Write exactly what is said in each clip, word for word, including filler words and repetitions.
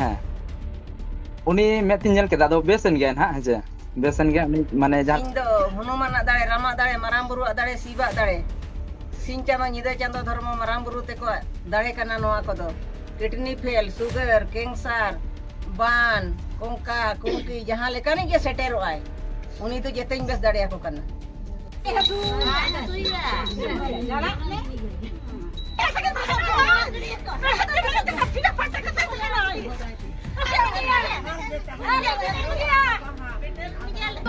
ᱦᱮᱸ, ᱩᱱᱤ ᱢᱮᱫ ᱛᱤᱧ ᱧᱮᱞ ᱠᱮᱫᱟ, ᱟᱫᱚ ᱵᱮᱥ ᱮᱱ ᱜᱮᱭᱟᱭ ᱱᱟᱦᱟᱜ, ᱦᱮᱸ ᱪᱮ? ᱵᱮᱥ ᱮᱱ ᱜᱮᱭᱟ ᱩᱱᱤ, ᱢᱟᱱᱮ ᱡᱟᱦᱟᱸ ᱤᱧ ᱫᱚ ᱦᱚᱱᱩᱢᱟᱱᱟᱜ ᱫᱟᱲᱮ, ᱨᱟᱢᱟᱜ ᱫᱟᱲᱮ, ᱢᱟᱨᱟᱝ ᱵᱩᱨᱩᱣᱟᱜ ᱫᱟᱲᱮ, ᱥᱤᱵᱟᱜ ᱫᱟᱲᱮ, ᱥᱤᱧ ᱪᱟᱸᱫᱚ, ᱧᱤᱫᱟᱹ ᱪᱟᱸᱫᱚ ᱫᱷᱚᱨᱢᱚ, ᱢᱟᱨᱟᱝ ᱵᱩᱨᱩ ᱛᱮᱠᱚᱣᱟᱜ ᱫᱟᱲᱮ ᱠᱟᱱᱟ ᱱᱚᱣᱟ ᱠᱚᱫᱚ᱾ ᱠᱤᱰᱱᱤ ᱯᱷᱮᱞ, ᱥᱩᱜᱟᱨ, ᱠᱮᱱᱥᱟᱨ, ᱵᱟᱱ, ᱠᱚᱝᱠᱟ, ᱠᱩᱝᱠᱤ, ᱡᱟᱦᱟᱸ ᱞᱮᱠᱟᱱᱤᱡ ᱜᱮ ᱥᱮᱴᱮᱨᱚᱜ ᱟᱭ, ᱩᱱᱤ ᱫᱚ ᱡᱮᱛᱮᱧ ᱵᱮᱥ ᱫᱟᱲᱮᱭᱟᱠᱚ ᱠᱟᱱᱟ᱾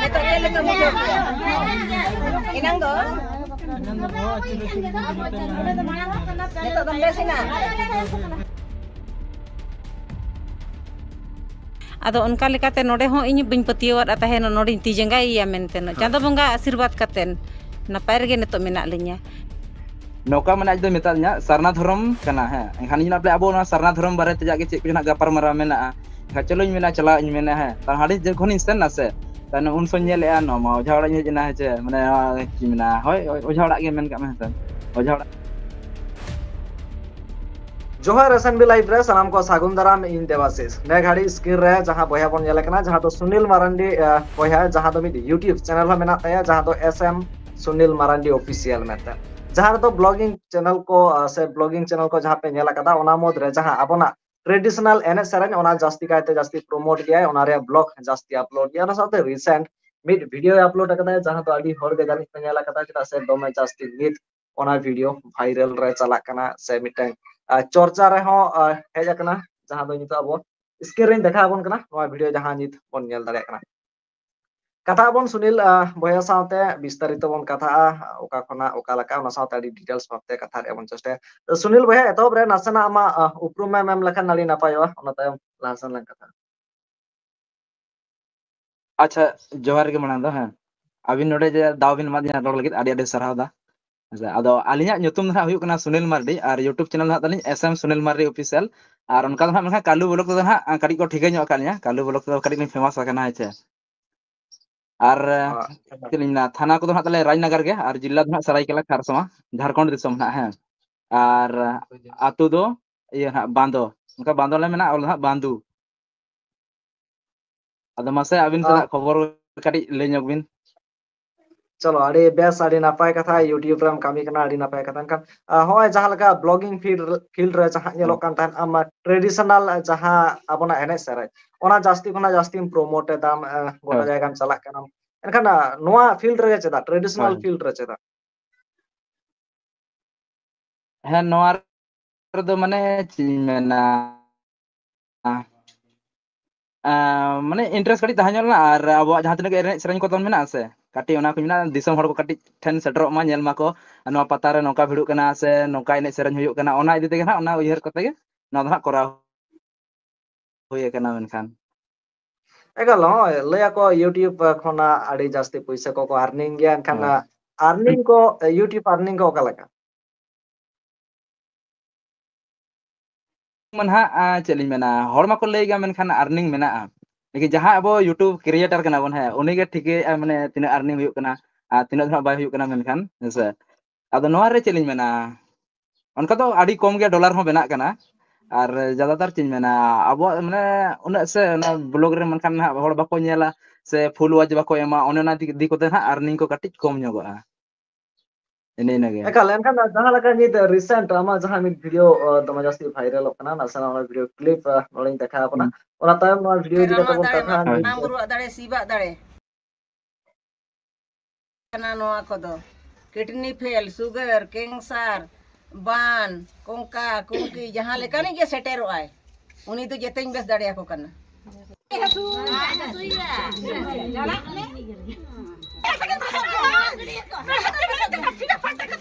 ᱱᱤᱛᱚᱜ ᱪᱮᱫ ᱞᱮᱠᱟ ᱵᱩᱡᱷᱟᱹᱣ ᱠᱮᱫᱟ? ᱮᱱᱟᱝ ᱫᱚ? ᱱᱤᱛᱚᱜ ᱫᱚᱢ ᱵᱮᱥ ᱮᱱᱟ? ᱟᱫᱚ ᱚᱱᱠᱟ ᱞᱮᱠᱟᱛᱮ ᱱᱚᱰᱮ ᱦᱚᱸ ᱤᱧ ᱵᱟᱹᱧ ᱯᱟᱹᱛᱭᱟᱹᱣᱟᱫᱼᱟ ᱛᱟᱦᱮᱱ, ᱱᱚᱰᱮᱧ ᱛᱤ ᱡᱟᱸᱜᱟᱭᱮᱭᱟ ᱢᱮᱱᱛᱮ᱾ ᱦᱳᱭ᱾ ᱪᱟᱸᱫᱚ ᱵᱚᱸᱜᱟ ᱟᱥᱤᱨᱵᱟᱫᱽ ᱠᱟᱛᱮ ᱱᱟᱯᱟᱭ ᱨᱮᱜᱮ ᱱᱤᱛᱚᱜ ᱢᱮᱱᱟᱜ ᱞᱤᱧᱟ᱾ ᱱᱚᱝᱠᱟ ᱢᱟᱱᱮ ᱟᱡ ᱫᱚᱭ ᱢᱮᱛᱟᱫ ᱞᱤᱧᱟ ᱥᱟᱨᱱᱟ ᱫᱷᱚᱨᱚᱢ ᱠᱟᱱᱟ, ᱦᱮᱸ᱾ ᱮᱱᱠᱷᱟᱱ ᱤᱧ ᱟᱯᱮ ᱟᱵᱚ ᱱᱚᱣᱟ ᱥᱟᱨᱱᱟ ᱫᱷᱚᱨᱚᱢ ᱵᱟᱨᱮ ᱛᱮ ᱡᱟᱜᱮ ᱪᱮᱫ ᱠᱚ ᱱᱟᱜ ᱜᱟᱯᱟᱞᱢᱟᱨᱟᱣ ᱢᱮᱱᱟᱜᱼᱟ, ᱮᱱᱠᱷᱟᱱ ᱪᱚᱞᱚᱧ ᱢᱮᱱᱟ, ᱪᱟᱞᱟᱜ ᱤᱧ ᱢᱮᱱᱟ, ᱦᱮᱸ᱾ ᱛᱟᱦᱚᱞᱮ ᱦᱟᱸᱰᱮ ᱡᱚᱠᱷᱚᱱᱤᱧ ᱥᱮᱱ ᱱᱟ ᱥᱮ, ᱛᱟᱦᱚᱞᱮ ᱩᱱ ᱥᱚᱢᱚᱭ ᱧᱮᱞᱮᱜᱼᱟ, ᱱᱚᱣᱟ ᱢᱟ ᱚᱡᱷᱟ ᱚᱲᱟᱜ ᱤᱧ ᱦᱮᱡ ᱮᱱᱟ, ᱦᱮᱸ ᱪᱮ, ᱢᱟᱱᱮ, ᱱᱚᱣᱟ ᱪᱮᱫ ᱤᱧ ᱢᱮᱱᱟ, ᱦᱳᱭ, ᱳᱭ ᱚᱡᱷᱟ ᱚᱲᱟᱜ ᱜᱮ ᱢᱮᱱ ᱠᱟᱜ ᱢᱮ, ᱦᱮᱸ ᱥᱮ, ᱚᱡᱷᱟ ᱚᱲᱟᱜ᱾ ᱡᱚᱦᱟᱨ S M B Live ᱨᱮ ᱥᱟᱱᱟᱢ ᱠᱚ ᱥᱟᱹᱜᱩᱱ ᱫᱟᱨᱟᱢ, ᱤᱧ ᱫᱮᱵᱟᱥᱤᱥ᱾ ᱱᱮ ᱜᱷᱟᱹᱲᱤ screen ᱨᱮ ᱡᱟᱦᱟᱸ ᱵᱚᱭᱦᱟ ᱵᱚᱱ ᱧᱮᱞᱮ ᱠᱟᱱᱟ, ᱡᱟᱦᱟᱸ ᱫᱚ ᱥᱩᱱᱤᱞ ᱢᱟᱨᱟᱱᱰᱤ, ᱟᱸ, ᱵᱚᱭᱦᱟ, ᱡᱟᱦᱟᱸ ᱫᱚ ᱢᱤᱫ YouTube channel ᱦᱚᱸ ᱢᱮᱱᱟᱜ ᱛᱟᱭᱟ, ᱡᱟᱦᱟᱸ ᱫᱚ S M Sunil Marandi Official ᱢᱮᱱᱛᱮ, ᱡᱟᱦᱟᱸ ᱨᱮᱫᱚ vlogging channel ᱠᱚ, ᱟᱸ, ᱥᱮ vlogging channel ᱠᱚ ᱡᱟᱦᱟᱸ ᱯᱮ ᱧᱮᱞ ᱟᱠᱟᱫᱟ, ᱚᱱᱟ ᱢᱩᱫᱽ ᱨᱮ ᱡᱟᱦᱟᱸ ᱟᱵᱚᱱᱟᱜ traditional ᱮᱱᱮᱡ ᱥᱮᱨᱮᱧ, ᱚᱱᱟ ᱡᱟᱹᱥᱛᱤ ᱠᱟᱭᱛᱮ ᱡᱟᱹᱥᱛᱤ promote ᱜᱮᱭᱟᱭ, ᱚᱱᱟ ᱨᱮᱭᱟᱜ vlog ᱡᱟᱹᱥᱛᱤ upload ᱜᱮᱭᱟ᱾ ᱚᱱᱟ ᱥᱟᱶᱛᱮ recent ᱢᱤᱫ video upload ᱟᱠᱟᱫᱟᱭ, ᱡᱟᱦᱟᱸ ᱫᱚ ᱟᱹᱰᱤ ᱦᱚᱲ ᱜᱮ ᱡᱟᱹᱱᱤᱡ ᱯᱮ ᱧᱮᱞ ᱟᱠᱟᱫᱟ, ᱪᱮᱫᱟᱜ ᱥᱮ ᱫᱚᱢᱮ ᱡᱟᱹᱥᱛᱤ ᱱᱤᱛ ᱚᱱᱟ video viral ᱨᱮ ᱪᱟᱞᱟᱜ ᱠᱟᱱᱟ, ᱥᱮ ᱢᱤᱫᱴᱟᱝ, ᱟᱸ, ᱪᱚᱨᱪᱟ ᱨᱮᱦᱚᱸ, ᱟᱸ, ᱦᱮᱡ ᱟᱠᱟᱱᱟ, ᱡᱟᱦᱟᱸ ᱫᱚ ᱱᱤᱛᱚᱜ ᱟᱵᱚ screen ᱨᱮᱧ ᱫᱮᱠᱷᱟᱣ ᱟᱵᱚᱱ ᱠᱟᱱᱟ, ᱱᱚᱣᱟ video ᱡᱟᱦᱟᱸ ᱱᱤᱛ ᱵᱚᱱ ᱧᱮᱞ ᱫᱟᱲᱮᱭᱟᱜ ᱠᱟᱱᱟ᱾ ᱠᱟᱛᱷᱟ ᱟᱵᱚᱱ ᱥᱩᱱᱤᱞ, ᱟᱸ, ᱵᱚᱭᱦᱟ ᱥᱟᱶᱛᱮ ᱵᱤᱥᱛᱟᱨᱤᱛᱚ ᱵᱚᱱ ᱠᱟᱛᱷᱟᱜᱼᱟ, ᱚᱠᱟ ᱠᱷᱚᱱᱟᱜ ᱚᱠᱟ ᱞᱮᱠᱟ, ᱚᱱᱟ ᱥᱟᱶᱛᱮ ᱟᱹᱰᱤ details ᱵᱷᱟᱵᱛᱮ ᱠᱟᱛᱷᱟ ᱨᱮᱭᱟᱜ ᱵᱚᱱ ᱪᱮᱥᱴᱟᱭᱟ᱾ ᱛᱚ ᱥᱩᱱᱤᱞ ᱵᱚᱭᱦᱟ, ᱮᱛᱚᱦᱚᱵ ᱨᱮ ᱱᱟᱥᱮᱱᱟᱜ ᱟᱢᱟᱜ, ᱟᱸ, ᱩᱯᱨᱩᱢ ᱮᱢ ᱮᱢ ᱞᱮᱠᱷᱟᱱ ᱟᱹᱰᱤ ᱱᱟᱯᱟᱭᱚᱜᱼᱟ, ᱚᱱᱟ ᱛᱟᱭᱚᱢ ᱞᱟᱦᱟ ᱥᱮᱱ ᱞᱟᱝ ᱠᱟᱛᱷᱟᱜᱼᱟ᱾ ᱟᱪᱪᱷᱟ, ᱡᱚᱦᱟᱨ ᱜᱮ ᱢᱟᱲᱟᱝ ᱫᱚ, ᱦᱮᱸ᱾ ᱟᱹᱵᱤᱱ ᱱᱚᱰᱮ ᱡᱮ ᱫᱟᱣ ᱵᱤᱱ ᱮᱢᱟᱫ ᱞᱤᱧᱟ ᱨᱚᱲ ᱞᱟᱹᱜᱤᱫ, ᱟᱹᱰᱤ ᱟᱹᱰᱤ ᱥᱟᱨᱦᱟᱣ ᱫᱟ᱾ ᱦᱮᱸ ᱥᱮ, ᱟᱫᱚ ᱟᱹᱞᱤᱧᱟᱜ ᱧᱩᱛᱩᱢ ᱫᱚ ᱦᱟᱸᱜ ᱦᱩᱭᱩᱜ ᱠᱟᱱᱟ ᱥᱩᱱᱤᱞ ᱢᱟᱨᱰᱤ, ᱟᱨ YouTube channel ᱫᱚ ᱦᱟᱸᱜ ᱛᱟᱹᱞᱤᱧ S M Sunil Mardi Official᱾ ᱟᱨ ᱚᱱᱠᱟ ᱫᱚ ᱦᱟᱸᱜ ᱢᱮᱱᱠᱷᱟᱱ ᱠᱟᱞᱩ vlog ᱛᱮᱫᱚ ᱦᱟᱸᱜ ᱠᱟᱹᱴᱤᱡ ᱠᱚ ᱴᱷᱤᱠᱟᱹ ᱧᱚᱜ ᱟᱠᱟᱫ ᱞᱤᱧᱟ, ᱠᱟᱞᱩ vlog ᱛᱮᱫᱚ ᱠᱟᱹᱴᱤᱡ ᱞᱤᱧ famous ᱟᱠᱟᱱᱟ, ᱦᱮᱸ ᱪᱮ᱾ ᱟᱨ ᱟᱪᱪᱷᱟ᱾ ᱪᱮᱫ ᱞᱤᱧ ᱢᱮᱱᱟ, ᱛᱷᱟᱱᱟ ᱠᱚᱫᱚ ᱦᱟᱸᱜ ᱛᱟᱞᱮ ᱨᱟᱡᱽᱱᱟᱜᱟᱨ ᱜᱮ, ᱟᱨ ᱡᱮᱞᱟ ᱫᱚ ᱦᱟᱸᱜ ᱥᱟᱨᱟᱭᱠᱮᱞᱟ ᱠᱷᱟᱨᱥᱚᱶᱟ, ᱡᱷᱟᱲᱠᱷᱚᱸᱰ ᱫᱤᱥᱚᱢ ᱦᱟᱸᱜ, ᱦᱮᱸ᱾ ᱟᱨ ᱟᱹᱛᱩ ᱫᱚ ᱤᱭᱟᱹ ᱦᱟᱸᱜ ᱵᱟᱸᱫᱚ, ᱚᱱᱠᱟ ᱵᱟᱸᱫᱚ ᱞᱮ ᱢᱮᱱᱟ, ᱚᱞ ᱫᱚ ᱦᱟᱸᱜ ᱵᱟᱸᱫᱩ᱾ ᱟᱫᱚ ᱢᱟᱥᱮ ᱟᱹᱵᱤᱱ ᱥᱮᱱᱟᱜ ᱠᱷᱚᱵᱚᱨ ᱠᱟᱹᱴᱤᱡ ᱞᱟᱹᱭ ᱧᱚᱜ ᱵᱤᱱ᱾ ᱪᱚᱞᱚ, ᱟᱹᱰᱤ ᱵᱮᱥ, ᱟᱹᱰᱤ ᱱᱟᱯᱟᱭ ᱠᱟᱛᱷᱟ᱾ YouTube ᱨᱮᱢ ᱠᱟᱹᱢᱤ ᱠᱟᱱᱟ, ᱟᱹᱰᱤ ᱱᱟᱯᱟᱭ ᱠᱟᱛᱷᱟ᱾ ᱮᱱᱠᱷᱟᱱ, ᱟ, ᱦᱚᱸᱜᱼᱚᱭ ᱡᱟᱦᱟᱸ ᱞᱮᱠᱟ blogging field ᱨᱮ, field ᱨᱮ ᱡᱟᱦᱟᱸ ᱧᱮᱞᱚᱜ ᱠᱟᱱ ᱛᱟᱦᱮᱸᱫ, ᱟᱢ traditional ᱡᱟᱦᱟᱸ ᱟᱵᱚᱱᱟᱜ ᱮᱱᱮᱡ ᱥᱮᱨᱮᱧ, ᱚᱱᱟ ᱡᱟᱹᱥᱛᱤ ᱠᱷᱚᱱᱟᱜ ᱡᱟᱹᱥᱛᱤᱢ promote ᱮᱫᱟᱢ, ᱟ, ᱜᱚᱴᱟ ᱦᱳᱭ᱾ ᱡᱟᱭᱜᱟᱢ ᱪᱟᱞᱟᱜ ᱠᱟᱱᱟᱢ᱾ ᱮᱱᱠᱷᱟᱱ, ᱟ, ᱱᱚᱣᱟ field ᱨᱮᱜᱮ ᱪᱮᱫᱟᱜ? traditional ᱦᱳᱭ᱾ field ᱨᱮ ᱪᱮᱫᱟᱜ? ᱦᱮᱸ, ᱱᱚᱣᱟ ᱨᱮᱫᱚ ᱢᱟᱱᱮ ᱪᱮᱫ ᱤᱧ ᱢᱮᱱᱟ, ᱟᱸ, ᱢᱟᱱᱮ interest ᱠᱟᱹᱴᱤᱡ ᱛᱟᱦᱮᱸ ᱧᱚᱜ ᱞᱮᱱᱟ, ᱟᱨ ᱟᱵᱚᱣᱟᱜ ᱡᱟᱦᱟᱸ ᱛᱤᱱᱟᱹᱜ ᱜᱮ ᱮᱱᱮᱡ ᱥᱮᱨᱮᱧ ᱠᱚ ᱛᱟᱵᱚᱱ ᱢᱮᱱᱟᱜᱼᱟ ᱥᱮ, ᱠᱟᱹᱴᱤᱡ ᱚᱱᱟ ᱠᱚ ᱢᱮᱱᱟᱜᱼᱟ, ᱫᱤᱥᱚᱢ ᱦᱚᱲ ᱠᱚ ᱠᱟᱹᱴᱤᱡ ᱴᱷᱮᱱ ᱥᱮᱴᱮᱨᱚᱜ ᱢᱟ, ᱧᱮᱞ ᱢᱟᱠᱚ ᱱᱚᱣᱟ ᱯᱟᱛᱟ ᱨᱮ ᱱᱚᱝᱠᱟ ᱵᱷᱤᱲᱚᱜ ᱠᱟᱱᱟ ᱥᱮ ᱱᱚᱝᱠᱟ ᱮᱱᱮᱡ ᱥᱮᱨᱮᱧ ᱦᱩᱭᱩᱜ ᱠᱟᱱᱟ, ᱚᱱᱟ ᱤᱫᱤ ᱛᱮᱜᱮ ᱦᱟᱸᱜ, ᱚᱱᱟ ᱩᱭᱦᱟᱹᱨ ᱠᱟᱛᱮ ᱜᱮ ᱱᱚᱣᱟ ᱫᱚ ᱦᱟᱸᱜ ᱠᱚᱨᱟᱣ ᱦᱩᱭ ᱟᱠᱟᱱᱟ᱾ ᱢᱮᱱᱠᱷᱟᱱ ᱮᱠᱟᱞ, ᱦᱳᱭ, ᱞᱟᱹᱭ ᱟᱠᱚ YouTube ᱠᱷᱚᱱᱟᱜ ᱟᱹᱰᱤ ᱡᱟᱹᱥᱛᱤ ᱯᱩᱭᱥᱟᱹ ᱠᱚᱠᱚ earning ᱜᱮᱭᱟ, ᱮᱱᱠᱷᱟᱱ ᱦᱳᱭ᱾ earning ᱠᱚ, YouTube earning ᱠᱚ ᱚᱠᱟ ᱞᱮᱠᱟ? ᱢᱟ ᱱᱟᱦᱟᱜ, ᱟ, ᱪᱮᱫ ᱞᱤᱧ ᱢᱮᱱᱟ, ᱦᱚᱲ ᱢᱟᱠᱚ ᱞᱟᱹᱭ ᱜᱮᱭᱟ, ᱢᱮᱱᱠᱷᱟᱱ earning ᱢᱮᱱᱟᱜᱼᱟ᱾ ᱞᱮᱠᱤᱱ ᱡᱟᱦᱟᱸ ᱟᱵᱚ YouTube creator ᱠᱟᱱᱟ ᱵᱚᱱ, ᱦᱮᱸ, ᱩᱱᱤ ᱜᱮ ᱴᱷᱤᱠᱟᱹᱭᱮᱫᱼᱟ, ᱢᱟᱱᱮ, ᱛᱤᱱᱟᱹᱜ earning ᱦᱩᱭᱩᱜ ᱠᱟᱱᱟ ᱟᱨ ᱛᱤᱱᱟᱹᱜ ᱫᱚ ᱦᱟᱸᱜ ᱵᱟᱭ ᱦᱩᱭᱩᱜ ᱠᱟᱱᱟ, ᱢᱮᱱᱠᱷᱟᱱ, ᱦᱮᱸ ᱥᱮ᱾ ᱟᱫᱚ ᱱᱚᱣᱟ ᱨᱮ ᱪᱮᱫ ᱞᱤᱧ ᱢᱮᱱᱟ, ᱚᱱᱠᱟ ᱫᱚ ᱟᱹᱰᱤ ᱠᱚᱢ ᱜᱮ dollar ᱦᱚᱸ ᱵᱮᱱᱟᱜ ᱠᱟᱱᱟ᱾ ᱟᱨ ᱡᱟᱫᱟᱛᱟᱨ ᱪᱮᱫ ᱤᱧ ᱢᱮᱱᱟ, ᱟᱵᱚᱣᱟᱜ, ᱢᱟᱱᱮ, ᱩᱱᱟᱹᱜ ᱥᱮ ᱚᱱᱟ blog ᱨᱮ ᱢᱮᱱᱠᱷᱟᱱ ᱱᱟᱦᱟᱜ ᱦᱚᱲ ᱵᱟᱠᱚ ᱧᱮᱞᱟ, ᱥᱮ full watch ᱵᱟᱠᱚ ᱮᱢᱟ, ᱚᱱᱮ ᱚᱱᱟ ᱫᱤᱠ, ᱫᱤᱠ ᱠᱚᱛᱮ ᱱᱟᱦᱟᱜ earning ᱠᱚ ᱠᱟᱹᱴᱤᱡ ᱠᱚᱢ ᱧᱚᱜᱚᱜᱼᱟ᱾ ᱮᱱᱮ ᱤᱱᱟᱹᱜᱮ᱾ ᱮᱠᱟᱞ, ᱮᱱᱠᱷᱟᱱ ᱡᱟᱦᱟᱸ ᱞᱮᱠᱟ ᱱᱤᱛ recent ᱟᱢᱟᱜ ᱡᱟᱦᱟᱸ ᱢᱤᱫ video, ᱚ, ᱫᱚᱢᱮ ᱡᱟᱹᱥᱛᱤ viralᱚᱜ ᱠᱟᱱᱟ, ᱱᱟᱥᱮᱱᱟᱜ ᱚᱱᱟ video clip, ᱟ, ᱱᱚᱰᱮᱧ ᱫᱮᱠᱷᱟᱣ ᱟᱵᱚᱱᱟ᱾ ᱦᱩᱸ᱾ ᱚᱱᱟ ᱛᱟᱭᱚᱢ ᱱᱚᱣᱟ video ᱤᱫᱤ ᱠᱟᱛᱮ ᱵᱚᱱ ᱠᱟᱛᱷᱟᱜᱼᱟ᱾ ᱦᱳᱭ᱾ ᱢᱟᱨᱟᱝ ᱵᱩᱨᱩᱣᱟᱜ ᱫᱟᱲᱮ, ᱥᱤᱵᱟᱜ ᱫᱟᱲᱮ ᱠᱟᱱᱟ ᱱᱚᱣᱟ ᱠᱚᱫᱚ᱾ Kidney fail, sugar, cancer, ᱵᱟᱱ, ᱠᱚᱝᱠᱟ, ᱠᱩᱝᱠᱤ, ᱡᱟᱦᱟᱸ ᱞᱮᱠᱟᱱᱤᱡ ᱜᱮ ᱥᱮᱴᱮᱨᱚᱜᱼᱟᱭ, ᱩᱱᱤ ᱫᱚ ᱡᱮᱛᱮᱧ ᱵᱮᱥ ᱫᱟᱲᱮᱭᱟᱠᱚ ᱠᱟᱱᱟ᱾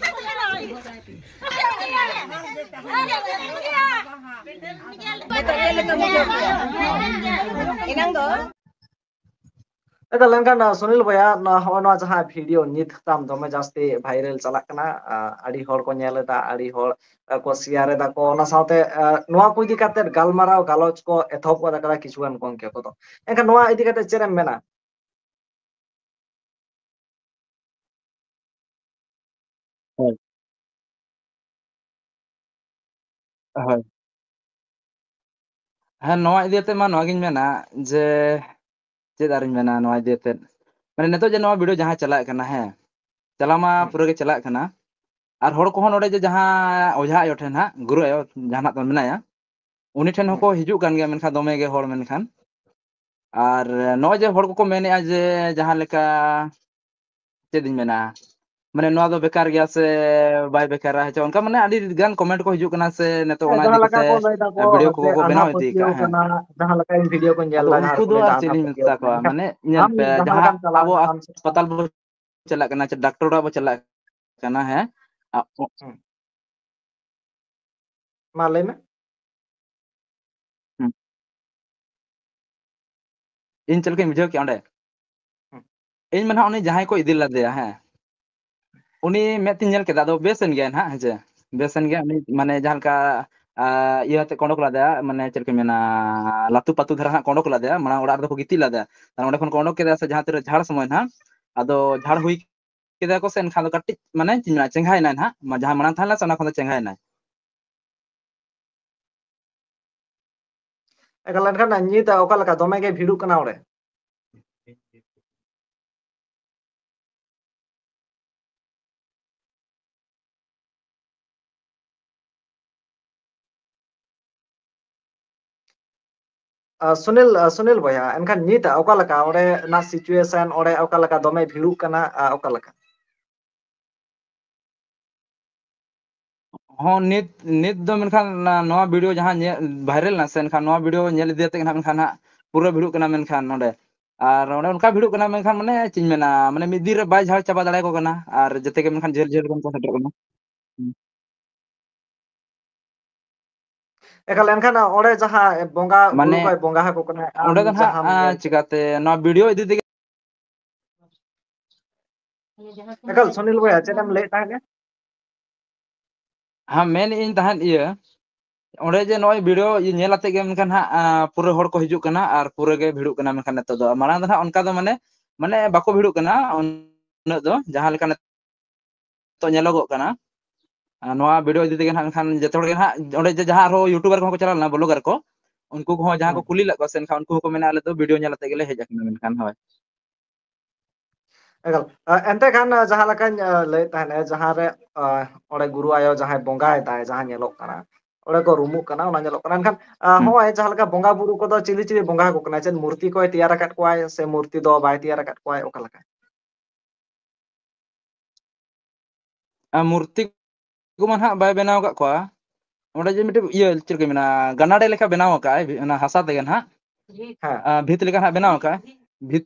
ᱮᱱᱟᱝ ᱫᱚ ᱮᱠᱟᱞ, ᱮᱱᱠᱷᱟᱱ, ᱥᱩᱱᱤᱞ ᱵᱚᱭᱦᱟ, ᱱᱚᱣᱟ, ᱦᱚᱸᱜᱼᱚ ᱱᱚᱣᱟ ᱡᱟᱦᱟᱸ video ᱱᱤᱛ ᱛᱟᱢ ᱫᱚᱢᱮ ᱡᱟᱹᱥᱛᱤ viral ᱪᱟᱞᱟᱜ ᱠᱟᱱᱟ, ᱟ, ᱟᱹᱰᱤ ᱦᱚᱲ ᱠᱚ ᱧᱮᱞ ᱮᱫᱟ, ᱟᱹᱰᱤ ᱦᱚᱲ, ᱟ, ᱠᱚ share ᱮᱫᱟ ᱠᱚ, ᱚᱱᱟ ᱥᱟᱶᱛᱮ, ᱟ, ᱱᱚᱣᱟ ᱠᱚ ᱤᱫᱤ ᱠᱟᱛᱮ ᱜᱟᱞᱢᱟᱨᱟᱣ ᱜᱟᱞᱚᱪ ᱠᱚ ᱮᱛᱚᱦᱚᱵ ᱜᱚᱫ ᱟᱠᱟᱫᱟ ᱠᱤᱪᱷᱩ ᱜᱟᱱ ᱜᱚᱝᱠᱮ ᱠᱚᱫᱚ᱾ ᱮᱱᱠᱷᱟᱱ ᱱᱚᱣᱟ ᱤᱫᱤ ᱠᱟᱛᱮ ᱪᱮᱫ ᱮᱢ ᱢᱮᱱᱟ? ᱦᱳᱭ᱾ ᱦᱳᱭ᱾ ᱦᱮᱸ, ᱱᱚᱣᱟ ᱤᱫᱤ ᱠᱟᱛᱮ ᱢᱟ ᱱᱚᱣᱟ ᱜᱤᱧ ᱢᱮᱱᱟ ᱡᱮ, ᱪᱮᱫ ᱟᱨᱤᱧ ᱢᱮᱱᱟ ᱱᱚᱣᱟ ᱤᱫᱤ ᱠᱟᱛᱮ? ᱢᱟᱱᱮ, ᱱᱤᱛᱚᱜ ᱡᱮ ᱱᱚᱣᱟ video ᱡᱟᱦᱟᱸ ᱪᱟᱞᱟᱜ ᱠᱟᱱᱟ, ᱦᱮᱸ, ᱪᱟᱞᱟᱣ ᱢᱟ ᱦᱩᱸ᱾ ᱯᱩᱨᱟᱹ ᱜᱮ ᱪᱟᱞᱟᱜ ᱠᱟᱱᱟ᱾ ᱟᱨ ᱦᱚᱲ ᱠᱚᱦᱚᱸ ᱱᱚᱰᱮ ᱡᱮ ᱡᱟᱦᱟᱸ ᱚᱡᱷᱟ ᱟᱭᱳ ᱴᱷᱮᱱ ᱦᱟᱸᱜ, ᱜᱩᱨᱩ ᱟᱭᱳ ᱡᱟᱦᱟᱸ ᱱᱟᱜ ᱛᱟᱢ ᱢᱮᱱᱟᱭᱟ, ᱩᱱᱤ ᱴᱷᱮᱱ ᱦᱩᱸ᱾ ᱦᱚᱸᱠᱚ ᱦᱤᱡᱩᱜ ᱠᱟᱱ ᱜᱮᱭᱟ, ᱢᱮᱱᱠᱷᱟᱱ ᱫᱚᱢᱮ ᱜᱮ ᱦᱚᱲ, ᱢᱮᱱᱠᱷᱟᱱ᱾ ᱟᱨ ᱱᱚᱜᱼᱚᱭ ᱡᱮ ᱦᱚᱲ ᱠᱚᱠᱚ ᱢᱮᱱᱮᱫᱼᱟ ᱡᱮ ᱡᱟᱦᱟᱸ ᱞᱮᱠᱟ, ᱪᱮᱫ ᱤᱧ ᱢᱮᱱᱟ, ᱢᱟᱱᱮ, ᱱᱚᱣᱟ ᱫᱚ ᱵᱮᱠᱟᱨ ᱜᱮᱭᱟ ᱥᱮ ᱵᱟᱭ ᱵᱮᱠᱟᱨᱟ, ᱦᱮᱸ ᱪᱮ? ᱚᱱᱠᱟ, ᱢᱟᱱᱮ, ᱟᱹᱰᱤ ᱜᱟᱱ comment ᱠᱚ ᱦᱤᱡᱩᱜ ᱠᱟᱱᱟ ᱥᱮ ᱱᱤᱛᱚᱜ ᱦᱮᱸ, ᱚᱱᱟ ᱤᱫᱤ ᱡᱟᱦᱟᱸ ᱞᱮᱠᱟ ᱠᱟᱛᱮ, ᱠᱚ ᱞᱟᱹᱭ ᱫᱟᱠᱚ ᱮ, video ᱡᱮ ᱠᱚᱠᱚ ᱟᱸᱫᱷᱟ ᱵᱮᱱᱟᱣ ᱤᱫᱤᱭᱮᱫ ᱯᱟᱹᱛᱭᱟᱹᱣ ᱠᱟᱜᱼᱟ, ᱦᱮᱸ᱾ ᱠᱟᱱᱟ, ᱡᱟᱦᱟᱸ ᱞᱮᱠᱟᱧ video ᱠᱚᱧ ᱧᱮᱞ ᱟᱫᱚ ᱮᱫᱟ, ᱡᱟᱦᱟᱸ ᱩᱱᱠᱩ ᱨᱮᱠᱚ ᱫᱚ ᱞᱟᱹᱭ ᱮᱫᱟ ᱟᱨ ᱪᱮᱫ ᱟᱸᱫᱷᱟ ᱞᱤᱧ ᱯᱟᱹᱛᱭᱟᱹᱣ ᱢᱮᱛᱟ ᱠᱟᱱᱟ᱾ ᱠᱚᱣᱟ, ᱢᱮᱱᱠᱷᱟᱱ ᱢᱟᱱᱮ, ᱧᱮᱞ ᱟᱢ ᱯᱮ, ᱡᱟᱦᱟᱸ ᱡᱟᱦᱟᱸ ᱞᱮᱠᱟᱢ ᱪᱟᱞᱟᱣ ᱟᱵᱚ ᱟᱠᱟᱱ ᱦᱟᱥᱯᱟᱛᱟᱞ ᱵᱚ ᱪᱟᱞᱟᱜ ᱠᱟᱱᱟ, ᱪᱮ ᱰᱟᱠᱛᱚᱨ ᱚᱲᱟᱜ ᱵᱚ ᱪᱟᱞᱟᱜ ᱠᱟᱱᱟ, ᱦᱮᱸ? ᱟ-, ᱦᱩᱸ᱾ ᱢᱟ ᱞᱟᱹᱭ ᱢᱮ᱾ ᱦᱩᱸ᱾ ᱤᱧ ᱪᱮᱫ ᱞᱮᱠᱟᱧ ᱵᱩᱡᱷᱟᱹᱣ ᱠᱮᱜᱼᱟ ᱚᱸᱰᱮ? ᱦᱩᱸ᱾ ᱤᱧ ᱢᱟ ᱱᱟᱦᱟᱜ ᱩᱱᱤ ᱡᱟᱦᱟᱸᱭ ᱠᱚ ᱤᱫᱤ ᱞᱮᱫᱮᱭᱟ, ᱦᱮᱸ, ᱩᱱᱤ ᱢᱮᱫ ᱛᱤᱧ ᱧᱮᱞ ᱠᱮᱫᱟ, ᱟᱫᱚ ᱵᱮᱥ ᱮᱱ ᱜᱮᱭᱟᱭ ᱱᱟᱦᱟᱜ, ᱦᱮᱸ ᱪᱮ? ᱵᱮᱥ ᱮᱱ ᱜᱮᱭᱟ ᱩᱱᱤ, ᱢᱟᱱᱮ, ᱡᱟᱦᱟᱸ ᱞᱮᱠᱟ, ᱟ, ᱤᱭᱟᱹ ᱟᱛᱮ ᱠᱚ ᱚᱰᱚᱠ ᱞᱮᱫᱮᱭᱟ, ᱢᱟᱱᱮ, ᱪᱮᱫ ᱞᱮᱠᱟᱧ ᱢᱮᱱᱟ, ᱞᱟᱹᱛᱩ ᱯᱟᱹᱛᱩ ᱫᱷᱟᱨᱟ ᱦᱟᱸᱜ ᱠᱚ ᱚᱰᱚᱠ ᱞᱮᱫᱮᱭᱟ, ᱢᱟᱲᱟᱝ ᱚᱲᱟᱜ ᱨᱮᱫᱚ ᱠᱚ ᱜᱤᱛᱤᱡ ᱞᱮᱫᱮᱭᱟ᱾ ᱛᱟᱦᱞᱮ ᱚᱸᱰᱮ ᱠᱷᱚᱱ ᱠᱚ ᱚᱰᱚᱠ ᱠᱮᱫᱮᱭᱟ ᱥᱮ ᱡᱟᱦᱟᱸ ᱛᱤᱨᱮ ᱡᱷᱟᱲ ᱥᱚᱢᱚᱭ ᱱᱟᱦᱟᱜ, ᱟᱫᱚ ᱡᱷᱟᱲ ᱦᱩᱭ ᱠᱮᱫᱟ ᱠᱚ ᱥᱮ, ᱮᱱᱠᱷᱟᱱ ᱫᱚ ᱠᱟᱹᱴᱤᱡ, ᱢᱟᱱᱮ, ᱪᱮᱫ ᱤᱧ ᱢᱮᱱᱟ, ᱪᱮᱸᱜᱷᱟᱭᱮᱱᱟᱭ ᱱᱟᱦᱟᱜ, ᱢᱟ-, ᱡᱟᱦᱟᱸ ᱢᱟᱲᱟᱝ ᱛᱟᱦᱮᱸ ᱞᱮᱱᱟ ᱥᱮ, ᱚᱱᱟ ᱠᱷᱚᱱ ᱫᱚ ᱪᱮᱸᱜᱷᱟᱭᱮᱱᱟᱭ᱾ ᱮᱠᱟᱞ, ᱮᱱᱠᱷᱟᱱ ᱧᱤᱛ ᱚᱠᱟ ᱞᱮᱠᱟ? ᱫᱚᱢᱮ ᱜᱮ ᱵᱷᱤᱲᱚᱜ ᱠᱟᱱᱟ ᱚᱸᱰᱮ? ᱟ, ᱥᱩᱱᱤᱞ, ᱟ, ᱥᱩᱱᱤᱞ ᱵᱚᱭᱦᱟ, ᱮᱱᱠᱷᱟᱱ ᱧᱤᱛ ᱚᱠᱟ ᱞᱮᱠᱟ ᱚᱸᱰᱮᱱᱟᱜ situation, ᱚᱸᱰᱮ ᱚᱠᱟ ᱞᱮᱠᱟ ᱫᱚᱢᱮ ᱵᱷᱤᱲᱚᱜ ᱠᱟᱱᱟ, ᱟ, ᱚᱠᱟ ᱞᱮᱠᱟ? ᱦᱚᱸ, ᱱᱤᱛ, ᱱᱤᱛ ᱫᱚ ᱢᱮᱱᱠᱷᱟᱱ ᱱᱟ-, ᱱᱚᱣᱟ video ᱡᱟᱦᱟᱸ ᱧᱮ-, viral ᱱᱟ ᱥᱮ, ᱮᱱᱠᱷᱟᱱ ᱱᱚᱣᱟ video ᱧᱮᱞ ᱤᱫᱤ ᱠᱟᱛᱮ ᱜᱮ ᱱᱟᱦᱟᱜ ᱢᱮᱱᱠᱷᱟᱱ ᱦᱟᱸᱜ ᱯᱩᱨᱟᱹ ᱵᱷᱤᱲᱚᱜ ᱠᱟᱱᱟ ᱢᱮᱱᱠᱷᱟᱱ ᱱᱚᱸᱰᱮ᱾ ᱟᱨ ᱚᱸᱰᱮ ᱚᱱᱠᱟ ᱵᱷᱤᱲᱚᱜ ᱠᱟᱱᱟ ᱢᱮᱱᱠᱷᱟᱱ, ᱢᱟᱱᱮ, ᱪᱮᱫ ᱤᱧ ᱢᱮᱱᱟ, ᱢᱟᱱᱮ, ᱢᱤᱫ ᱫᱤᱱ ᱨᱮ ᱵᱟᱭ ᱡᱷᱟᱲ ᱪᱟᱵᱟ ᱫᱟᱲᱮᱭᱟᱠᱚ ᱠᱟᱱᱟ᱾ ᱟᱨ ᱡᱮᱛᱮ ᱜᱮ ᱢᱮᱱᱠᱷᱟᱱ ᱡᱷᱟᱹᱞ ᱡᱷᱟᱹᱞ ᱠᱷᱚᱱ ᱠᱚ ᱥᱮᱴᱮᱨᱚᱜ ᱠᱟᱱᱟ᱾ ᱦᱩᱸ᱾ ᱮᱠᱟᱞ, ᱮᱱᱠᱷᱟᱱ ᱚᱸᱰᱮ ᱡᱟᱦᱟᱸ ᱵᱚᱸᱜᱟ ᱵᱩᱨᱩ ᱢᱟᱱᱮ, ᱠᱚᱭ ᱵᱚᱸᱜᱟ ᱟᱠᱚ ᱠᱟᱱᱟ, ᱟᱢ ᱚᱸᱰᱮ ᱫᱚ ᱱᱟᱦᱟᱜ, ᱡᱟᱦᱟᱸᱢ ᱟ, ᱧᱮᱞ ᱠᱮᱫ᱾ ᱪᱤᱠᱟᱹᱛᱮ ᱱᱚᱣᱟ video ᱤᱫᱤ ᱛᱮᱜᱮ ᱮᱠᱟᱞ, ᱥᱩᱱᱤᱞ ᱵᱚᱭᱦᱟ, ᱪᱮᱫ ᱮᱢ ᱞᱟᱹᱭᱮᱫ ᱛᱟᱦᱮᱸᱫ? ᱦᱮᱸ, ᱢᱮᱱᱮᱫ ᱟᱹᱧ ᱛᱟᱦᱮᱸᱫ, ᱤᱭᱟᱹ, ᱚᱸᱰᱮ ᱡᱮ ᱱᱚᱜᱼᱚᱭ video ᱤᱭᱟᱹ ᱧᱮᱞ ᱟᱛᱮ ᱜᱮ ᱢᱮᱱᱠᱷᱟᱱ ᱦᱟᱸᱜ, ᱟ, ᱯᱩᱨᱟᱹ ᱦᱚᱲ ᱠᱚ ᱦᱤᱡᱩᱜ ᱠᱟᱱᱟ ᱟᱨ ᱯᱩᱨᱟᱹ ᱜᱮ ᱵᱷᱤᱲᱚᱜ ᱠᱟᱱᱟ ᱢᱮᱱᱠᱷᱟᱱ ᱱᱤᱛᱚᱜ ᱫᱚ᱾ ᱢᱟᱲᱟᱝ ᱫᱚ ᱱᱟᱦᱟᱜ ᱚᱱᱠᱟ ᱫᱚ ᱢᱟᱱᱮ, ᱢᱟᱱᱮ ᱵᱟᱠᱚ ᱵᱷᱤᱲᱚᱜ ᱠᱟᱱᱟ ᱩᱱᱟᱹᱜ ᱫᱚ, ᱡᱟᱦᱟᱸ ᱞᱮᱠᱟ ᱱᱤᱛᱚᱜ ᱧᱮᱞᱚᱜᱚᱜ ᱠᱟᱱᱟ᱾ ᱟ, ᱱᱚᱣᱟ video ᱤᱫᱤ ᱛᱮᱜᱮ ᱱᱟᱦᱟᱜ ᱢᱮᱱᱠᱷᱟᱱ ᱡᱚᱛᱚ ᱦᱚᱲ ᱜᱮ ᱱᱟᱦᱟᱜ, ᱚᱸᱰᱮ ᱡᱮ ᱡᱟᱦᱟᱸ ᱟᱨᱦᱚᱸ YouTuber ᱠᱚᱦᱚᱸ ᱠᱚ ᱪᱟᱞᱟᱣ ᱞᱮᱱᱟ, vlogger ᱠᱚ, ᱩᱱᱠᱩ ᱠᱚᱦᱚᱸ ᱡᱟᱦᱟᱸ ᱠᱚ ᱦᱩᱸ᱾ ᱠᱩᱞᱤ ᱞᱮᱫ ᱠᱚᱣᱟ ᱥᱮ, ᱮᱱᱠᱷᱟᱱ ᱩᱱᱠᱩ ᱦᱚᱸᱠᱚ ᱢᱮᱱᱟ, "ᱟᱞᱮ ᱫᱚ ᱵᱷᱤᱰᱤᱭᱳ ᱧᱮᱞ ᱟᱛᱮ ᱜᱮᱞᱮ ᱦᱮᱡ ᱟᱠᱟᱱᱟ", ᱢᱮᱱᱠᱷᱟᱱ ᱦᱳᱭ᱾ ᱮᱠᱟᱞ᱾ ᱟ, ᱮᱱᱛᱮ ᱠᱷᱟᱱ, ᱟ, ᱡᱟᱦᱟᱸ ᱞᱮᱠᱟᱧ, ᱟ, ᱞᱟᱹᱭᱮᱫ ᱛᱟᱦᱮᱸᱱᱟ, ᱡᱟᱦᱟᱸ ᱨᱮ, ᱟ, ᱚᱸᱰᱮ ᱜᱩᱨᱩ ᱟᱭᱳ ᱡᱟᱦᱟᱸᱭ ᱵᱚᱸᱜᱟᱭᱮᱫᱟᱭ, ᱡᱟᱦᱟᱸ ᱧᱮᱞᱚᱜ ᱠᱟᱱᱟ, ᱚᱸᱰᱮ ᱠᱚ ᱨᱩᱢᱩᱜ ᱠᱟᱱᱟ, ᱚᱱᱟ ᱧᱮᱞᱚᱜ ᱠᱟᱱᱟ᱾ ᱮᱱᱠᱷᱟᱱ, ᱟ, ᱦᱩᱸ᱾ ᱦᱚᱸᱜᱼᱚᱭ ᱡᱟᱦᱟᱸ ᱞᱮᱠᱟ ᱵᱚᱸᱜᱟ ᱵᱩᱨᱩ ᱠᱚᱫᱚ ᱪᱤᱞᱤ ᱪᱤᱞᱤ ᱵᱚᱸᱜᱟ ᱟᱠᱚ ᱠᱟᱱᱟᱭ? ᱪᱮᱫ ᱢᱩᱨᱛᱤ ᱠᱚᱭ ᱛᱮᱭᱟᱨ ᱟᱠᱟᱫ ᱠᱚᱣᱟᱭ ᱥᱮ ᱢᱩᱨᱛᱤ ᱫᱚ ᱵᱟᱭ ᱛᱮᱭᱟᱨ ᱟᱠᱟᱫ ᱠᱚᱣᱟᱭ? ᱚᱠᱟ ᱞᱮᱠᱟ? ᱟᱨ ᱢᱩᱨᱛᱤ ᱠᱚᱢᱟ ᱱᱟᱦᱟᱜ ᱵᱟᱭ ᱵᱮᱱᱟᱣ ᱟᱠᱟᱫ ᱠᱚᱣᱟ᱾ ᱚᱸᱰᱮ ᱡᱮ ᱢᱤᱫᱴᱮᱡ ᱤᱭᱟᱹ, ᱪᱮᱫ ᱠᱚ ᱢᱮᱱᱟ, ᱜᱟᱱᱟᱰᱮ ᱞᱮᱠᱟ ᱵᱮᱱᱟᱣ ᱟᱠᱟᱫ ᱟᱭ, ᱚᱱᱟ ᱦᱟᱥᱟ ᱛᱮᱜᱮ ᱱᱟᱦᱟᱜ᱾ ᱦᱮᱸ᱾ ᱟᱨ ᱵᱷᱤᱛ ᱞᱮᱠᱟ ᱱᱟᱦᱟᱜ ᱵᱮᱱᱟᱣ ᱟᱠᱟᱫ ᱟᱭ᱾ ᱵᱷᱤᱛ,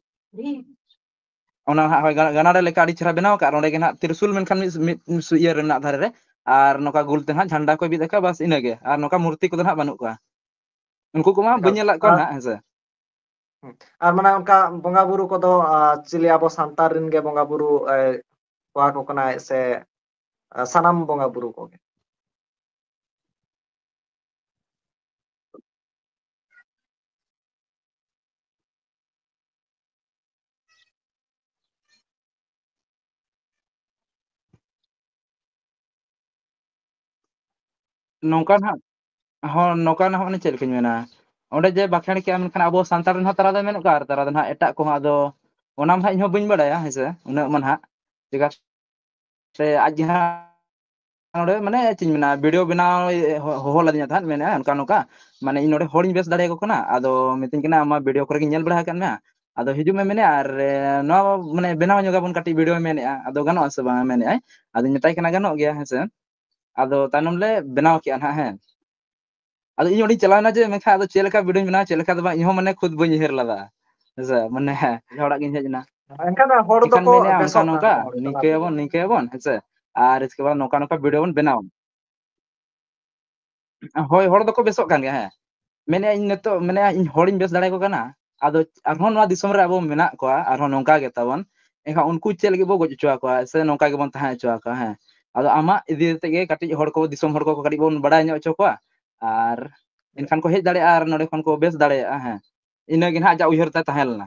ᱚᱱᱟ ᱱᱟᱦᱟᱜ, ᱦᱳᱭ, ᱜᱟ-, ᱜᱟᱱᱟᱰᱮ ᱞᱮᱠᱟ ᱟᱹᱰᱤ ᱪᱮᱦᱨᱟ ᱵᱮᱱᱟᱣ ᱟᱠᱟᱫ᱾ ᱟᱨ ᱚᱸᱰᱮ ᱜᱮ ᱱᱟᱦᱟᱜ ᱛᱤᱨᱥᱩᱞ ᱢᱮᱱᱠᱷᱟᱱ ᱢᱤᱫ, ᱢᱤᱫ ᱥᱩ-, ᱤᱭᱟᱹ ᱨᱮ ᱢᱮᱱᱟᱜ ᱫᱷᱟᱨᱮ ᱨᱮ᱾ ᱟᱨ ᱱᱚᱝᱠᱟ ᱜᱳᱞ ᱛᱮ ᱱᱟᱦᱟᱜ ᱡᱷᱟᱱᱰᱟ ᱠᱚᱭ ᱵᱤᱫ ᱟᱠᱟᱫ, ᱵᱟᱥ ᱤᱱᱟᱹ ᱜᱮ᱾ ᱟᱨ ᱱᱚᱝᱠᱟ ᱢᱩᱨᱛᱤ ᱠᱚᱫᱚ ᱱᱟᱦᱟᱜ ᱵᱟᱹᱱᱩᱜ ᱠᱚᱣᱟ᱾ ᱩᱱᱠᱩ ᱠᱚᱢᱟ ᱮᱠᱟᱞ᱾ ᱵᱟᱹᱧ ᱧᱮᱞ ᱟᱠᱟᱫ ᱠᱚᱣᱟ ᱟᱨ ᱱᱟᱦᱟᱜ, ᱦᱮᱸ ᱥᱮ᱾ ᱦᱩᱸ᱾ ᱟᱨ ᱢᱟᱱᱮ ᱚᱱᱠᱟ ᱵᱚᱸᱜᱟ ᱵᱩᱨᱩ ᱠᱚᱫᱚ, ᱟ, ᱪᱤᱞᱤ ᱟᱵᱚ ᱥᱟᱱᱛᱟᱲ ᱨᱮᱱ ᱜᱮ ᱵᱚᱸᱜᱟ ᱵᱩᱨᱩ, ᱮ, ᱠᱚᱣᱟ ᱠᱚ ᱠᱟᱱᱟᱭ ᱥᱮ, ᱟ, ᱥᱟᱱᱟᱢ ᱵᱚᱸᱜᱟ ᱵᱩᱨᱩ ᱠᱚᱜᱮ? ᱱᱚᱝᱠᱟ ᱱᱟᱦᱟᱜ, ᱦᱚᱸ, ᱱᱚᱝᱠᱟ ᱱᱟᱦᱟᱜ, ᱢᱟᱱᱮ ᱪᱮᱫ ᱞᱮᱠᱟᱧ ᱢᱮᱱᱟ, ᱚᱸᱰᱮ ᱡᱮ ᱵᱟᱸᱠᱷᱮᱲ ᱠᱮᱜᱼᱟ, ᱢᱮᱱᱠᱷᱟᱱ ᱟᱵᱚ ᱥᱟᱱᱛᱟᱲ ᱨᱮᱱ ᱦᱚᱸ ᱛᱟᱨᱟ ᱫᱚ ᱢᱮᱱᱟᱜ ᱠᱚᱣᱟ, ᱟᱨ ᱛᱟᱨᱟ ᱫᱚ ᱱᱟᱦᱟᱜ ᱮᱴᱟᱜ ᱠᱚᱦᱚᱸ, ᱟᱫᱚ ᱚᱱᱟ ᱢᱟ ᱱᱟᱦᱟᱜ ᱤᱧ ᱦᱚᱸ ᱵᱟᱹᱧ ᱵᱟᱲᱟᱭᱟ, ᱦᱮᱸ ᱥᱮ, ᱩᱱᱟᱹᱜ ᱢᱟ ᱱᱟᱦᱟᱜ᱾ ᱪᱮᱫᱟᱜ ᱥᱮ ᱟᱡ ᱜᱮ ᱦᱟᱸᱜ ᱱᱚᱰᱮ, ᱢᱟᱱᱮ ᱪᱮᱫ ᱤᱧ ᱢᱮᱱᱟ, ᱵᱷᱤᱰᱤᱭᱳ ᱵᱮᱱᱟᱣ ᱦᱚ-, ᱦᱚᱦᱚ ᱞᱟᱫᱤᱧᱟ ᱛᱟᱦᱮᱸᱫ, ᱢᱮᱱᱮᱫᱼᱟ ᱚᱱᱠᱟ ᱱᱚᱝᱠᱟ, ᱢᱟᱱᱮ ᱤᱧ ᱱᱚᱰᱮ ᱦᱚᱲᱤᱧ ᱵᱮᱥ ᱫᱟᱲᱮᱭᱟᱠᱚ ᱠᱟᱱᱟ, ᱟᱫᱚ ᱢᱤᱛᱟᱹᱧ ᱠᱟᱱᱟ, "ᱟᱢᱟᱜ ᱵᱷᱤᱰᱤᱭᱳ ᱠᱚᱨᱮ ᱜᱤᱧ ᱧᱮᱞ ᱵᱟᱲᱟ ᱟᱠᱟᱫ ᱢᱮᱭᱟ, ᱟᱫᱚ ᱦᱤᱡᱩᱜ ᱢᱮ", ᱢᱮᱱᱮᱫᱼᱟ, "ᱟᱨ, ᱮ, ᱱᱚᱣᱟ, ᱢᱟᱱᱮ ᱵᱮᱱᱟᱣ ᱧᱚᱜ ᱟᱵᱚᱱ ᱠᱟᱹᱴᱤᱡ ᱵᱷᱤᱰᱤᱭᱳ", ᱢᱮᱱᱮᱫᱼᱟ, ᱟᱫᱚ ᱜᱟᱱᱚᱜᱼᱟ ᱥᱮ ᱵᱟᱝ, ᱢᱮᱱᱮᱫᱼᱟᱭ, ᱟᱫᱚᱧ ᱢᱮᱛᱟᱭ ᱠᱟᱱᱟ, "ᱜᱟᱱᱚᱜ ᱜᱮᱭᱟ", ᱦᱮᱸ ᱥᱮ᱾ ᱟᱫᱚ ᱛᱟᱭᱱᱚᱢ ᱞᱮ ᱵᱮᱱᱟᱣ ᱠᱮᱜᱼᱟ ᱱᱟᱦᱟᱜ, ᱦᱮᱸ᱾ ᱟᱫᱚ ᱤᱧ ᱚᱸᱰᱮᱧ ᱪᱟᱞᱟᱣ ᱮᱱᱟ ᱡᱮ, ᱢᱮᱱᱠᱷᱟᱱ ᱟᱫᱚ ᱪᱮᱫ ᱞᱮᱠᱟ ᱵᱷᱤᱰᱤᱭᱳᱧ ᱵᱮᱱᱟᱣᱟ, ᱪᱮᱫ ᱞᱮᱠᱟ ᱫᱚ ᱵᱟᱝ, ᱤᱧ ᱦᱚᱸ ᱢᱟᱱᱮ ᱠᱷᱩᱫ ᱵᱟᱹᱧ ᱩᱭᱦᱟᱹᱨ ᱞᱮᱫᱟ, ᱦᱮᱸ ᱥᱮ, ᱢᱟᱱᱮ ᱟᱞᱮ ᱚᱲᱟᱜ ᱜᱤᱧ ᱦᱮᱡ ᱮᱱᱟ᱾ ᱮᱱᱠᱷᱟᱱ ᱦᱚᱲ ᱮᱱᱠᱷᱟᱱ ᱫᱚᱠᱚ ᱢᱮᱱᱮᱫᱼᱟ, ᱚᱱᱠᱟ ᱵᱮᱥᱚᱜ ᱠᱟᱱ ᱱᱚᱝᱠᱟ, ᱜᱮᱭᱟ ᱦᱚᱲ ᱪᱟᱞᱟᱣ ᱱᱤᱝᱠᱟᱹᱭᱟᱵᱚᱱ, ᱛᱮᱜᱮ᱾ ᱱᱤᱝᱠᱟᱹᱭᱟᱵᱚᱱ, ᱦᱮᱸ ᱥᱮ, ᱟᱨ ᱤᱥᱠᱮ ᱵᱟᱫ ᱱᱚᱝᱠᱟ ᱱᱚᱝᱠᱟ ᱵᱷᱤᱰᱤᱭᱳ ᱵᱚᱱ ᱵᱮᱱᱟᱣᱟ᱾ ᱦᱳᱭ, ᱦᱚᱲ ᱫᱚᱠᱚ ᱵᱮᱥᱚᱜ ᱠᱟᱱ ᱜᱮᱭᱟ, ᱦᱮᱸ᱾ ᱢᱮᱱᱮᱫᱼᱟ ᱤᱧ ᱱᱤᱛᱚᱜ, ᱢᱮᱱᱮᱫᱼᱟ ᱤᱧ ᱦᱚᱲᱤᱧ ᱵᱮᱥ ᱫᱟᱲᱮᱭᱟᱠᱚ ᱠᱟᱱᱟ, ᱟᱫᱚ ᱟᱨᱦᱚᱸ ᱱᱚᱣᱟ ᱫᱤᱥᱚᱢ ᱨᱮ ᱟᱵᱚ ᱢᱮᱱᱟᱜ ᱠᱚᱣᱟ, ᱟᱨᱦᱚᱸ ᱱᱚᱝᱠᱟ ᱜᱮ ᱛᱟᱵᱚᱱ, ᱮᱱᱠᱷᱟᱱ ᱩᱱᱠᱩ ᱪᱮᱫ ᱞᱟᱹᱜᱤᱫ ᱵᱚ ᱜᱚᱡ ᱦᱚᱪᱚ ᱟᱠᱚᱣᱟ ᱥᱮ ᱱᱚᱝᱠᱟ ᱜᱮᱵᱚᱱ ᱛᱟᱦᱮᱸ ᱦᱚᱪᱚ ᱟᱠᱚᱣᱟ, ᱦᱮᱸ? ᱟᱫᱚ ᱟᱢᱟᱜ ᱤᱫᱤ ᱠᱟᱛᱮ ᱜᱮ ᱠᱟᱹᱴᱤᱡ ᱦᱚᱲ ᱠᱚ, ᱫᱤᱥᱚᱢ ᱦᱚᱲ ᱠᱚ ᱠᱟᱹᱴᱤᱡ ᱵᱚᱱ ᱵᱟᱲᱟᱭ ᱧᱚᱜ ᱦᱚᱪᱚ ᱠᱚᱣᱟ, ᱟᱨ ᱮᱱᱠᱷᱟᱱ ᱠᱚ ᱦᱮᱡ ᱫᱟᱲᱮᱭᱟᱜᱼᱟ ᱟᱨ ᱱᱚᱰᱮ ᱠᱷᱚᱱ ᱠᱚ ᱵᱮᱥ ᱫᱟᱲᱮᱭᱟᱜᱼᱟ, ᱦᱮᱸ᱾ ᱤᱱᱟᱹ ᱜᱮ ᱱᱟᱦᱟᱜ ᱟᱡᱟᱜ ᱩᱭᱦᱟᱹᱨ ᱛᱟᱭ ᱛᱟᱦᱮᱸ ᱞᱮᱱᱟ᱾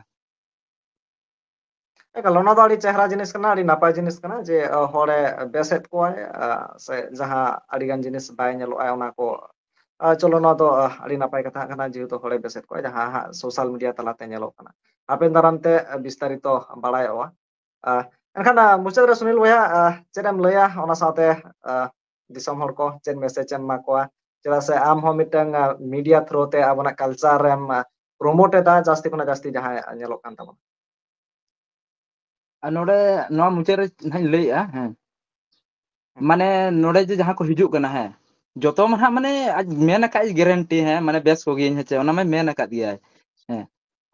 ᱮᱠᱟᱞ, ᱚᱱᱟ ᱫᱚ ᱟᱹᱰᱤ ᱪᱮᱦᱨᱟ ᱡᱤᱱᱤᱥ ᱠᱟᱱᱟ, ᱟᱹᱰᱤ ᱱᱟᱯᱟᱭ ᱡᱤᱱᱤᱥ ᱠᱟᱱᱟ ᱡᱮ, ᱚ, ᱦᱚᱲᱮ ᱵᱮᱥᱮᱫ ᱠᱚᱣᱟᱭ, ᱟ, ᱥᱮ ᱡᱟᱦᱟᱸ ᱟᱹᱰᱤᱜᱟᱱ ᱡᱤᱱᱤᱥ ᱵᱟᱭ ᱧᱮᱞᱚᱜᱼᱟ, ᱚᱱᱟ ᱠᱚ ᱟᱨ ᱪᱚᱞᱚ, ᱱᱚᱣᱟ ᱫᱚ, ᱟᱨ, ᱟᱹᱰᱤ ᱱᱟᱯᱟᱭ ᱠᱟᱛᱷᱟ ᱠᱟᱱᱟ, ᱡᱮᱦᱮᱛᱩ ᱦᱚᱲᱮ ᱵᱮᱥᱮᱫ ᱠᱚᱣᱟ, ᱡᱟᱦᱟᱸ ᱦᱟᱸᱜ social media ᱛᱟᱞᱟᱛᱮ ᱧᱮᱞᱚᱜ ᱠᱟᱱᱟ᱾ ᱦᱟᱯᱮᱱ ᱫᱟᱨᱟᱢ ᱛᱮ, ᱟᱨ, ᱵᱤᱥᱛᱟᱨᱤᱛᱚ ᱵᱟᱲᱟᱭᱚᱜᱼᱟ᱾ ᱟᱨ ᱮᱱᱠᱷᱟᱱ, ᱟᱨ, ᱢᱩᱪᱟᱹᱫ ᱨᱮ ᱥᱩᱱᱤᱞ ᱵᱚᱭᱦᱟ, ᱟᱨ, ᱪᱮᱫ ᱮᱢ ᱞᱟᱹᱭᱟ ᱚᱱᱟ ᱥᱟᱶᱛᱮ, ᱟᱨ, ᱫᱤᱥᱚᱢ ᱦᱚᱲ ᱠᱚ ᱪᱮᱫ message ᱮᱢ ᱮᱢᱟ ᱠᱚᱣᱟ? ᱪᱮᱫᱟᱜ ᱥᱮ ᱟᱢ ᱦᱚᱸ ᱢᱤᱫᱴᱟᱝ, ᱟᱨ, media through ᱛᱮ ᱟᱵᱚᱱᱟᱜ culture ᱮᱢ, ᱟᱨ, promote ᱮᱫᱟ, ᱡᱟᱹᱥᱛᱤ ᱠᱷᱚᱱᱟᱜ ᱡᱟᱹᱥᱛᱤ ᱡᱟᱦᱟᱸ ᱧᱮᱞᱚᱜ ᱠᱟᱱ ᱛᱟᱵᱚᱱᱟ᱾ ᱟᱨ ᱱᱚᱰᱮ ᱱᱚᱣᱟ ᱢᱩᱪᱟᱹᱫ ᱨᱮ ᱱᱟᱦᱟᱜ ᱤᱧ ᱞᱟᱹᱭᱮᱜᱼᱟ, ᱦᱮᱸ᱾ ᱦᱮᱸ᱾ ᱢᱟᱱᱮ ᱱᱚᱰᱮ ᱡᱮ ᱡᱟᱦᱟᱸ ᱠᱚ ᱦᱤᱡᱩᱜ ᱠᱟᱱᱟ, ᱦᱮᱸ, ᱡᱚᱛᱚ ᱢᱟ ᱱᱟᱦᱟᱜ ᱢᱟᱱᱮ ᱟᱡ ᱢᱮᱱ ᱟᱠᱟᱫ ᱜᱮ guarantee, ᱦᱮᱸ, ᱢᱟᱱᱮ ᱵᱮᱥ ᱠᱚᱜᱮᱭᱟᱹᱧ, ᱦᱮᱸ ᱪᱮ, ᱚᱱᱟ ᱢᱟᱭ ᱢᱮᱱ ᱟᱠᱟᱫ ᱜᱮᱭᱟᱭ, ᱦᱮᱸ᱾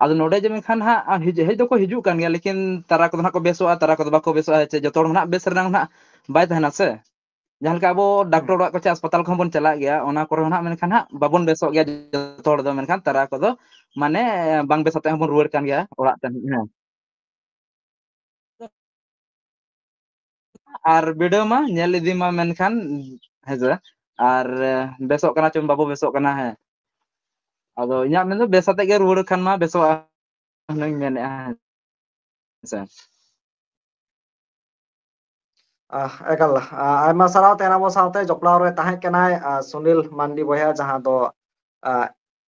ᱟᱫᱚ ᱱᱚᱰᱮ ᱡᱮ ᱢᱮᱱᱠᱷᱟᱱ ᱦᱟᱸᱜ ᱦᱮᱡ, ᱦᱮᱡ ᱫᱚᱠᱚ ᱦᱤᱡᱩᱜ ᱠᱟᱱ ᱜᱮᱭᱟ, ᱞᱮᱠᱤᱱ ᱛᱟᱨᱟ ᱠᱚᱫᱚ ᱱᱟᱦᱟᱜ ᱠᱚ ᱵᱮᱥᱚᱜᱼᱟ, ᱛᱟᱨᱟ ᱠᱚᱫᱚ ᱵᱟᱠᱚ ᱵᱮᱥᱚᱜᱼᱟ, ᱦᱮᱸ ᱪᱮ, ᱡᱚᱛᱚ ᱦᱚᱲ ᱱᱟᱦᱟᱜ ᱵᱮᱥ ᱨᱮᱱᱟᱜ ᱱᱟᱦᱟᱜ ᱵᱟᱭ ᱛᱟᱦᱮᱱᱟ ᱥᱮ᱾ ᱡᱟᱦᱟᱸ ᱞᱮᱠᱟ ᱟᱵᱚ ᱦᱩᱸ᱾ ᱰᱟᱠᱛᱚᱨ ᱚᱲᱟᱜ ᱠᱚ ᱪᱮ ᱟᱥᱯᱟᱛᱟᱞ ᱠᱚᱦᱚᱸ ᱵᱚᱱ ᱪᱟᱞᱟᱜ ᱜᱮᱭᱟ, ᱚᱱᱟ ᱠᱚᱨᱮ ᱦᱚᱸ ᱱᱟᱦᱟᱜ ᱢᱮᱱᱠᱷᱟᱱ ᱦᱟᱸᱜ ᱵᱟᱵᱚᱱ ᱵᱮᱥᱚᱜ ᱜᱮᱭᱟ ᱡᱚᱛᱚ ᱦᱚᱲ ᱫᱚ, ᱢᱮᱱᱠᱷᱟᱱ ᱛᱟᱨᱟ ᱠᱚᱫᱚ ᱢᱟᱱᱮ ᱵᱟᱝ ᱵᱮᱥ ᱠᱟᱛᱮ ᱦᱚᱸᱵᱚᱱ ᱨᱩᱣᱟᱹᱲ ᱠᱟᱱ ᱜᱮᱭᱟ ᱚᱲᱟᱜ ᱛᱮ, ᱦᱮᱸ᱾ ᱟᱨ ᱵᱤᱰᱟᱹᱣ ᱢᱟ ᱧᱮᱞ ᱤᱫᱤ ᱢᱟ ᱢᱮᱱᱠᱷᱟᱱ, ᱦᱮᱸ ᱥᱮ, ᱟᱨ ᱵᱮᱥᱚᱜ ᱠᱟᱱᱟ ᱪᱚᱝ ᱵᱟᱵᱚ ᱵᱮᱥᱚᱜ ᱠᱟᱱᱟ, ᱦᱮᱸ᱾ ᱟᱫᱚ ᱤᱧᱟᱹᱜ ᱢᱮᱱᱫᱚ ᱵᱮᱥ ᱟᱛᱮ ᱜᱮ ᱨᱩᱣᱟᱹᱲ ᱠᱷᱟᱱ ᱢᱟ ᱵᱮᱥᱚᱜᱼᱟ ᱦᱩᱱᱟᱹᱝ ᱢᱮᱱᱮᱫᱼᱟ, ᱦᱮᱸ ᱥᱮ᱾ ᱟᱦ, ᱮᱠᱟᱞ, ᱟ, ᱟᱭᱢᱟ ᱥᱟᱨᱦᱟᱣ ᱛᱮᱦᱮᱧ ᱟᱵᱚ ᱥᱟᱶᱛᱮ ᱡᱚᱯᱲᱟᱣ ᱨᱮ ᱛᱟᱦᱮᱸ ᱠᱟᱱᱟᱭ, ᱟ, ᱥᱩᱱᱤᱞ ᱢᱟᱱᱰᱤ ᱵᱚᱭᱦᱟ, ᱡᱟᱦᱟᱸ ᱫᱚ, ᱟ,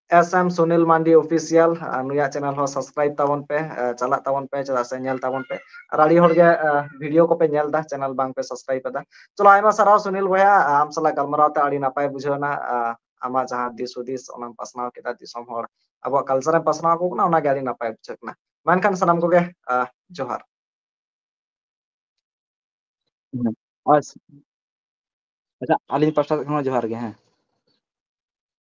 S M ᱥᱩᱱᱤᱞ ᱢᱟᱱᱰᱤ Official, ᱟ, ᱱᱩᱭᱟᱜ channel ᱦᱚᱸ subscribe ᱛᱟᱵᱚᱱ ᱯᱮ, ᱟ, ᱪᱟᱞᱟᱜ ᱛᱟᱵᱚᱱ ᱯᱮ, ᱪᱮᱫᱟᱜ ᱥᱮ ᱧᱮᱞ ᱛᱟᱵᱚᱱ ᱯᱮ᱾ ᱟᱨ ᱟᱹᱰᱤ ᱦᱚᱲ ᱜᱮ, ᱟ, video ᱠᱚᱯᱮ ᱧᱮᱞ ᱮᱫᱟ, channel ᱵᱟᱝ ᱯᱮ subscribe ᱮᱫᱟ᱾ ᱪᱚᱞᱚ, ᱟᱭᱢᱟ ᱥᱟᱨᱦᱟᱣ ᱥᱩᱱᱤᱞ ᱵᱚᱭᱦᱟ, ᱟ, ᱟᱢ ᱥᱟᱞᱟᱜ ᱜᱟᱞᱢᱟᱨᱟᱣ ᱛᱮ ᱟᱹᱰᱤ ᱱᱟᱯᱟᱭ ᱵᱩᱡᱷᱟᱹᱣ ᱮᱱᱟ᱾ ᱟ, ᱟᱢᱟᱜ ᱡᱟᱦᱟᱸ ᱫᱤᱥ ᱦᱩᱫᱤᱥ ᱚᱱᱟᱢ ᱯᱟᱥᱱᱟᱣ ᱠᱮᱫᱟ, ᱫᱤᱥᱚᱢ ᱦᱚᱲ ᱟᱵᱚᱣᱟᱜ culture ᱮᱢ ᱯᱟᱥᱱᱟᱣ ᱟᱠᱚ ᱠᱟᱱᱟ, ᱚᱱᱟᱜᱮ ᱟᱹᱰᱤ ᱱᱟᱯᱟᱭ ᱵᱩᱡᱷᱟᱹᱜ ᱠᱟᱱᱟ᱾ ᱢᱟ ᱮᱱᱠᱷᱟᱱ ᱥᱟᱱᱟᱢ ᱠᱚᱜᱮ, ᱟ, ᱡᱚᱦᱟᱨ᱾ ᱦᱮᱸ᱾ ᱟᱪᱪᱷᱟ᱾ ᱟᱪᱪᱷᱟ, ᱟᱹᱞᱤᱧ ᱯᱟᱥᱴᱟ ᱥᱮᱫ ᱠᱷᱚᱱ ᱦᱚᱸ ᱡᱚᱦᱟᱨ ᱜᱮ, ᱦᱮᱸ᱾